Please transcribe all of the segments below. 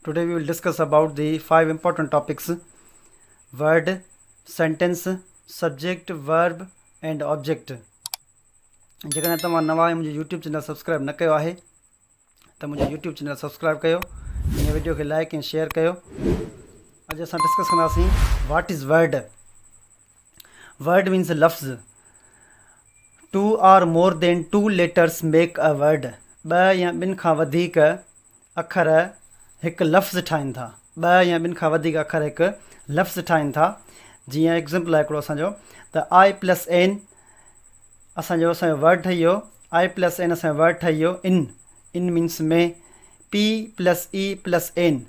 Today we will discuss about the 5 important topics: word, sentence, subject, verb and object. جيڪڏهن توهان نوان آهيو منهنجو يوٽيوب چينل سبسڪرائب نه ڪيو آهي ته منهنجو يوٽيوب چينل سبسڪرائب ڪيو ۽ وڊيو کي لائڪ ۽ شيئر ڪيو. اڄ اسان ڊسڪس ڪنداسين what is word. Word means لفظ. Two or more than two letters make a word. ٻه يا ٻن کان وڌيڪ اکر هڪ لفظ ٺاهين ٿا. ٻه يا ٻن کان وڌيڪ اکر هڪ لفظ ٺاهين ٿا. جيئن ايگزامپل آهي هڪڙو اسان جو ته آء پلس اين اسان جو ورڊ ٺهي ويو. آء پلس اين اسان جو ورڊ ٺهي ويو in. In means ۾. P plus E plus N,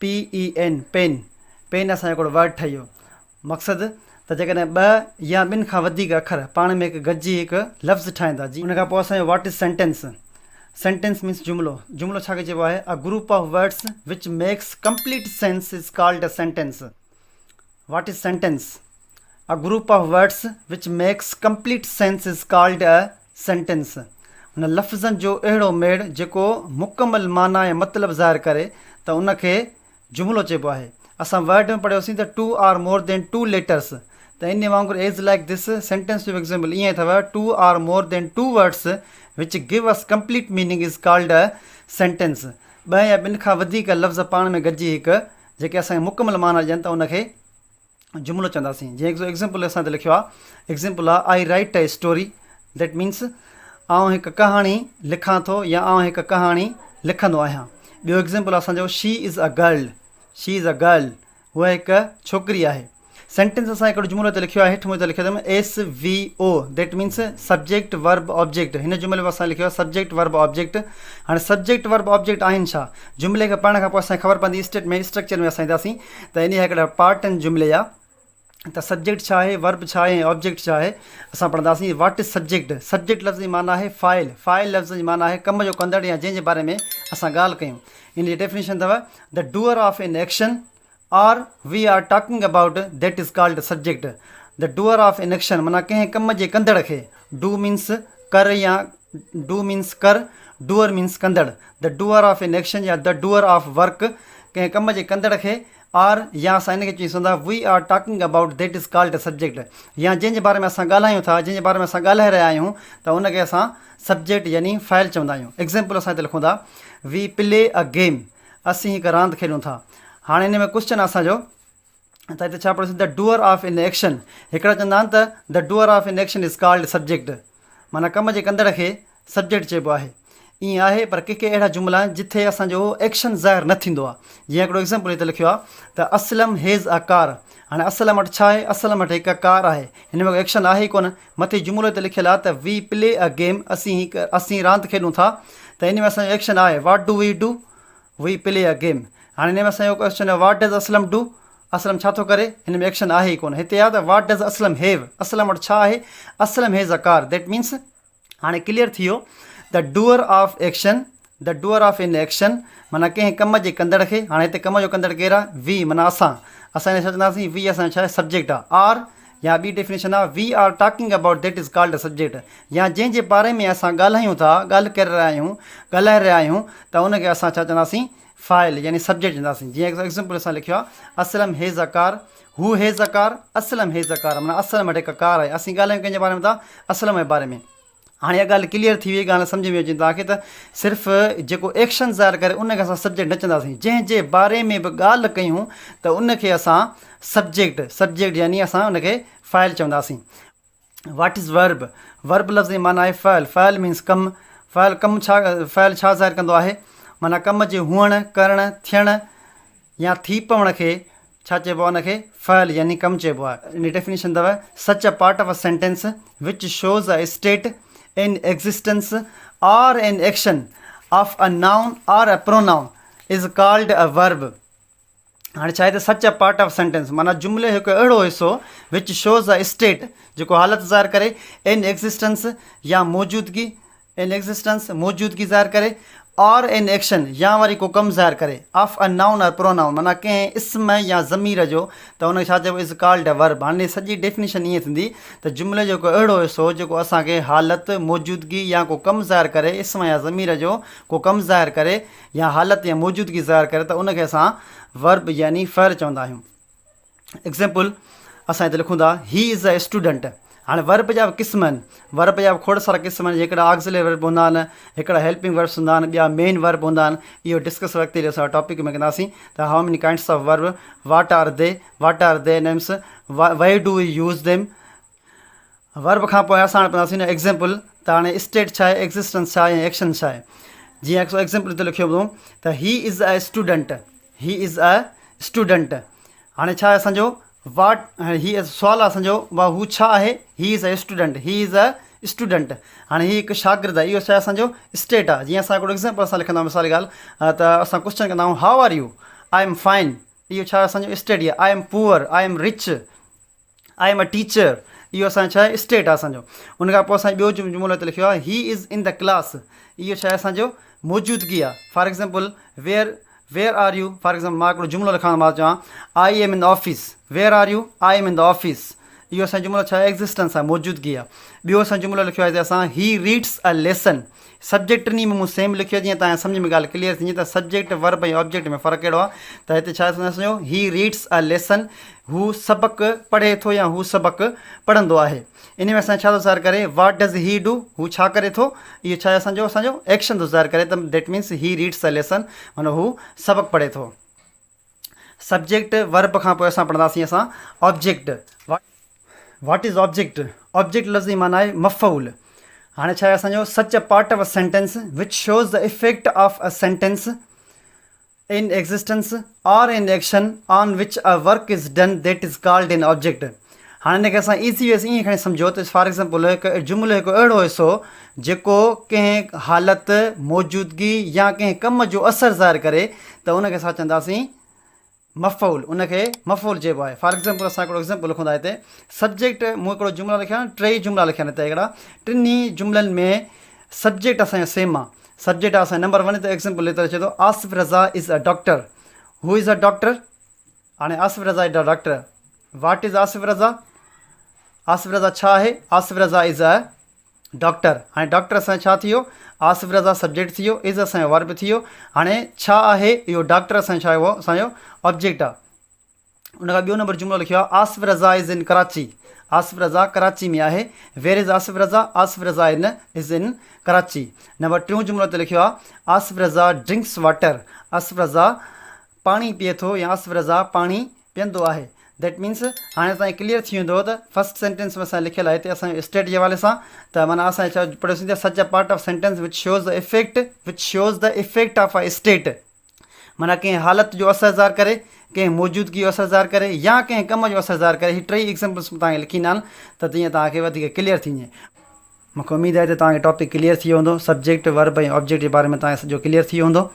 P E N, pen. Pen اسان جو هڪڙو ورڊ ٺهي ويو. مقصد ته جيڪڏهن ٻه يا ٻن کان وڌيڪ اکر پاڻ ۾ هڪ گڏجي هڪ لفظ ٺاهين ٿا. جي ان کان پوء اسان جو what is sentence. Sentence means جملو. جملو ڇا کي چئبو آهي؟ A group of words which makes complete sense is called a sentence. What is sentence? A group of words which makes complete sense is called a sentence. هن لفظن جو اهڙو ميڙ جيڪو مڪمل معنيٰ ۽ مطلب ظاهر ڪري ته ان کي جملو چئبو آهي. اسان ورڊ ۾ پڙهيوسين ته two or more than two letters ته انهي وانگر ايز لائيڪ this sentence جو به ايگزامپل ائين اٿو two or more than two words which give us complete meaning is called a sentence. ٻه يا ٻن کان وڌيڪ لفظ پاڻ ۾ گڏجي هڪ جيڪي اسان کي مڪمل معنيٰ ڏين ته ان کي جملو چونداسين. جيئن هڪ ايگزامپل اسان هتي لکيو آهي ايگزامپل آهي I write a story that means آئون هڪ ڪهاڻي لکان ٿو يا آئون هڪ ڪهاڻي لکندو آهيان. ٻيو ايگزامپل اسان جو she is a girl, she is a girl, هوء هڪ ڇوڪري آهي. سينٽينس اسان هڪڙو جملو هتي لکيو آهي هيٺ مون هتي لکيو اٿم S V O that means subject verb object. هن جملي ۾ اسان لکيو آهي سبجيڪٽ ورب آبجيڪٽ. هاڻي سبجيڪٽ ورب آبجيڪٽ آهن ڇا؟ جملي کي پڙهڻ کان پوء اسان کي خبر پوندي اسٽيٽ ۾ اسٽرڪچر ۾ اسان اينداسين ته انهي جا هڪڙا پارٽ آهن جملي جا ته سبجيڪٽ ڇا آهي ورب ڇا آهي ۽ آبجيڪٽ ڇا آهي اسان پڙهنداسين. What is subject. Subject لفظ جي معنيٰ آهي فاعل. فاعل لفظ جي معنيٰ آهي ڪم جو ڪندڙ يا جنهن جي باري ۾ اسان ڳالهه ڪيون. ان جي ڊيفينيشن اٿو the doer of an action or we are talking about that is called subject. The doer of an action معنيٰ ڪنهن ڪم جي ڪندڙ کي. Do means ڪر يا do means ڪر، ڊوئر مينس ڪندڙ. The doer of an action يا the doer of work ڪنهن ڪم جي ڪندڙ کي. آر يا اسان ان کي چئي سگهون ٿا we are talking about that is called subject يا جنهن جي باري ۾ اسان ڳالهايون ٿا، جنهن جي باري ۾ اسان ڳالهائي رهيا آهيون ته ان کي اسان سبجيڪٽ يعني فاعل چوندا آهيون. ايگزامپل اسان هتي لکون ٿا وي پلي ا گيم اسين هڪ راند کيڏون ٿا. هاڻي ان ۾ ڪوسچن اسان جو ته هتي ڇا پڙهيوسين the doer of an action. هڪڙا چوندا آهن ته the doer of an action is called subject معنيٰ ڪم جي ڪندڙ کي سبجيڪٽ چئبو آهي. ائين آهي پر ڪي ڪي اهڙا جملا آهن جٿي اسان جو ايڪشن ظاهر نه ٿيندو آهي. جيئن هڪڙو ايگزامپل هتي لکيو آهي ته اسلم هيز ا ڪار. هاڻي اسلم وٽ ڇا آهي؟ اسلم وٽ هڪ ڪار آهي. هن ۾ ڪو ايڪشن آهي ئي ڪونه. مٿي جملو هتي لکيل آهي ته وي پلي ا گيم اسين هڪ اسين راند کيڏون ٿا ته ان ۾ اسان جو ايڪشن آهي what do we do we play a game. هاڻي ان ۾ اسان جو ڪوئسچن آهي what does Aslam do Aslam ڇا ٿو ڪري؟ هن ۾ ايڪشن آهي ئي ڪونه. هتي آهي ته what does Aslam have Aslam وٽ ڇا آهي؟ Aslam has a car that means هاڻي ڪليئر ٿي ويو the doer of action, the doer of an action معنيٰ ڪنهن ڪم جي ڪندڙ کي. هاڻي هتي ڪم جو ڪندڙ ڪير آهي؟ وي معنيٰ اسان. اسان هن ڇا چونداسين؟ وي اسان جو ڇا آهي؟ سبجيڪٽ آهي. آر يا ٻي ڊيفينيشن آهي we are talking about that is called subject يا جنهن جي باري ۾ اسان ڳالهايون ٿا، ڳالهه ڪري رهيا آهيون، ڳالهائي رهيا آهيون ته ان کي اسان ڇا چونداسين؟ فاعل يعني سبجيڪٽ چونداسين. جيئن ايگزامپل اسان لکيو آهي اسلم هيز ا ڪار، هو has a car, Aslam has a car معنيٰ اسلم وٽ هڪ ڪار آهي. اسين ڳالهايون ڪنهن جي باري ۾ ٿا؟ اسلم جي باري ۾. هاڻي اها ڳالهه ڪليئر ٿي وئي، ڳالهه سمجهه ۾ اچي توهان کي ته صرف جيڪو ايڪشن ظاهر ڪري ان کي اسان سبجيڪٽ نه چونداسين، جنهن جي باري ۾ به ڳالهه ڪيون ته ان کي اسان سبجيڪٽ، سبجيڪٽ يعني اسان ان کي فاعل چونداسين. What is verb, verb لفظ جي معنيٰ آهي فعل، فعل مينس ڪم، فعل ڪم ڇا فعل ڇا ظاهر ڪندو آهي؟ معنيٰ ڪم جي هئڻ، ڪرڻ، ٿيڻ يا ٿي پوڻ کي ڇا چئبو آهي ان کي فعل يعني ڪم چئبو آهي. ان جي ڊيفينيشن اٿو such a part of a sentence which shows a state, an existence or an action of a noun or a pronoun is called a verb. هاڻي ڇا آهي ته such a part of sentence معنيٰ جملي جو هڪ اهڙو حصو وچ شوز ا اسٽيٽ جيڪو حالت ظاهر ڪري، ان ايگزسٽنس يا موجودگي، ان ايگزسٽنس موجودگي ظاهر ڪري، آر اين ايڪشن يا وري ڪو ڪم ظاهر ڪري of a noun or pronoun معنيٰ ڪنهن اسم يا ضمير جو ته ان کي ڇا چئبو از ڪالڊ اي ورب. هاڻي سڄي ڊيفينيشن ائين ٿيندي ته جملي جو ڪو اهڙو حصو جيڪو اسان کي حالت، موجودگي يا ڪو ڪم ظاهر ڪري اسم يا ضمير جو ڪو ڪم ظاهر ڪري يا حالت يا موجودگي ظاهر ڪري ته ان کي اسان ورب يعني فعل چوندا آهيون. ايگزيمپل اسان هتي لکون ٿا هي از اي اسٽوڊنٽ هاڻي ورب جا به قسم آهن ورب جا به کوڙ سارا قسم آهن هڪڙا آگزلري ورب هوندا آهن هڪڙا هيلپنگ وربس هوندا آهن ٻيا مين ورب هوندا آهن اهو ڊسڪس وقت اسان ٽاپڪ ۾ ڪنداسين ته how many kinds of verb what are they what are the names why do we use them verb کان پوء اسان هاڻي پڙهنداسين ايگزيمپل ته هاڻي اسٽيٽ ڇا آهي ايگزسٽنس ڇا آهي ۽ ايڪشن ڇا آهي جيئن ايگزيمپل هتي لکيو اٿئون ته he is a student he is a student هاڻي ڇا آهي اسانجو واٽ هي سوال آهي اسانجو وا هو ڇا آهي he is a student he is a student هاڻي هي هڪ شاگرد آهي اهو ڇا آهي اسانجو اسٽيٽ آهي جيئن اسان هڪڙو ايگزيمپل اسان لکندا آهيون مثال ڳالهه ته اسان ڪوشچن ڪندا آهيون how are you I am fine اهو ڇا آهي اسانجو اسٽيٽ آهي I am poor I am rich I am a teacher اهو اسان جو ڇا آهي اسٽيٽ آهي اسان جو ان کان پوء اسان ٻيو جملو هتي لکيو آهي he is in the class اهو ڇا آهي اسان جو موجودگي آهي for example where where are you for example مان هڪڙو جملو لکان مان چوان I am in the office where are you I am in the office اهو اسان جملو ڇا آهي ايگزسٽنس آهي موجودگي آهي ٻيو اسان جملو لکيو آهي اسان هي ريڊس ا ليسن سبجيڪٽ ٽنهي ۾ مون سيم لکيو آهي جيئن توهان کي سمجهه ۾ ڳالهه ڪليئر ٿي وڃي ته سبجيڪٽ، ورب ۽ آبجيڪٽ ۾ فرق ڪهڙو آهي ته هتي ڇا ٿيندو اسان جو He reads a lesson هو سبق پڙهي ٿو يا هو سبق پڙهندو آهي انهي ۾ اسان ڇا ٿو ظاهر ڪري What does he do هو ڇا ڪري ٿو اهو ڇا آهي اسان جو اسان جو ايڪشن ٿو ظاهر ڪري ته That means he reads a lesson معنيٰ هو سبق پڙهي ٿو. سبجيڪٽ، ورب کان پوء اسان پڙهنداسين اسان object. What is object? Object لفظ جي معنيٰ آهي مفعول. هاڻي ڇا آهي اسان جو such a part of a sentence which shows the effect of a sentence in existence or in action on which a work is done that is called an object. هاڻي ان کي اسان ايزي ويس ائين کڻي سمجهو ته فار ايگزامپل هڪ جملو هڪ اهڙو حصو جيڪو ڪنهن حالت، موجودگي يا ڪنهن ڪم جو اثر ظاهر ڪري ته ان کي اسان چونداسين مفعول ان کي مفعول چئبو آهي فار ايگزامپل اسان هڪڙو ايگزامپل لکون ٿا هتي سبجيڪٽ مون هڪڙو جملا لکيا آهن ٽي جملا لکيا آهن هتي هڪڙا ٽنهي جملن ۾ سبجيڪٽ اسان جو سيم آهي سبجيڪٽ اسان نمبر ون تي ايگزامپل هتي اچي ٿو Asif Raza is a doctor who is a doctor هاڻي Asif Raza is a doctor what is Asif Raza Asif Raza ڇا آهي آصف رضا از ا ڊاڪٽر هاڻي ڊاڪٽر اسان ڇا ٿي ويو آصف رضا سبجيڪٽ ٿي ويو از اسان جو ورب ٿي ويو هاڻي ڇا آهي اهو ڊاڪٽر اسان ڇا اهو اسان جو آبجيڪٽ آهي ان کان ٻيو نمبر جملو لکيو آهي آصف رضا از ان ڪراچي آصف رضا ڪراچي ۾ آهي where is Asif Raza Asif Raza in is in Karachi number ٽيون جملو تي لکيو آهي آصف رضا ڊرنڪس واٽر آصف رضا پاڻي پيئي ٿو يا آصف رضا پاڻي پيئندو آهي that means هاڻي اسان کي ڪليئر ٿي ويندو ته فرسٽ سينٽينس ۾ اسان لکيل آهي هتي اسان جو اسٽيٽ جي حوالي سان ته معنيٰ اسان ڇا پڙهيوسين ته such a part of sentence which shows the effect which shows the effect of a state معنيٰ ڪنهن حالت جو اثر ظاهر ڪري ڪنهن موجودگي جو اثر ظاهر ڪري يا ڪنهن ڪم جو اثر ظاهر ڪري هي ٽئي ايگزامپلس مون توهان کي لکي ڏنا آهن ته جيئن توهان کي وڌيڪ ڪليئر ٿي وڃي مون کي اميد آهي ته توهان کي ٽاپڪ ڪليئر ٿي ويو هوندو سبجيڪٽ ورب ۽ آبجيڪٽ جي باري ۾ توهان کي سڄو ڪليئر ٿي ويو هوندو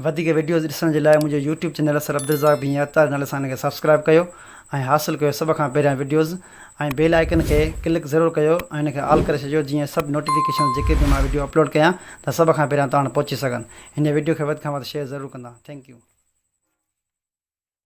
وڌيڪ وڊيوز ڏسڻ جي لاء منهنجو يوٽيوب چينل سر عبدالرزاق بن عطار نالي سان ان کي سبسڪرائب ڪيو ۽ حاصل ڪيو سڀ کان پهريان وڊيوز ۽ بيل آئيڪن کي ڪلڪ ضرور ڪيو ۽ ان کي آل ڪري ڇڏيو جيئن سڀ نوٽيفڪيشن جيڪي به مان وڊيو اپلوڊ ڪيان ته سڀ کان پهريان توهان وٽ پهچي سگهن هن وڊيو کي وڌ کان وڌ شيئر ضرور ڪندا thank you.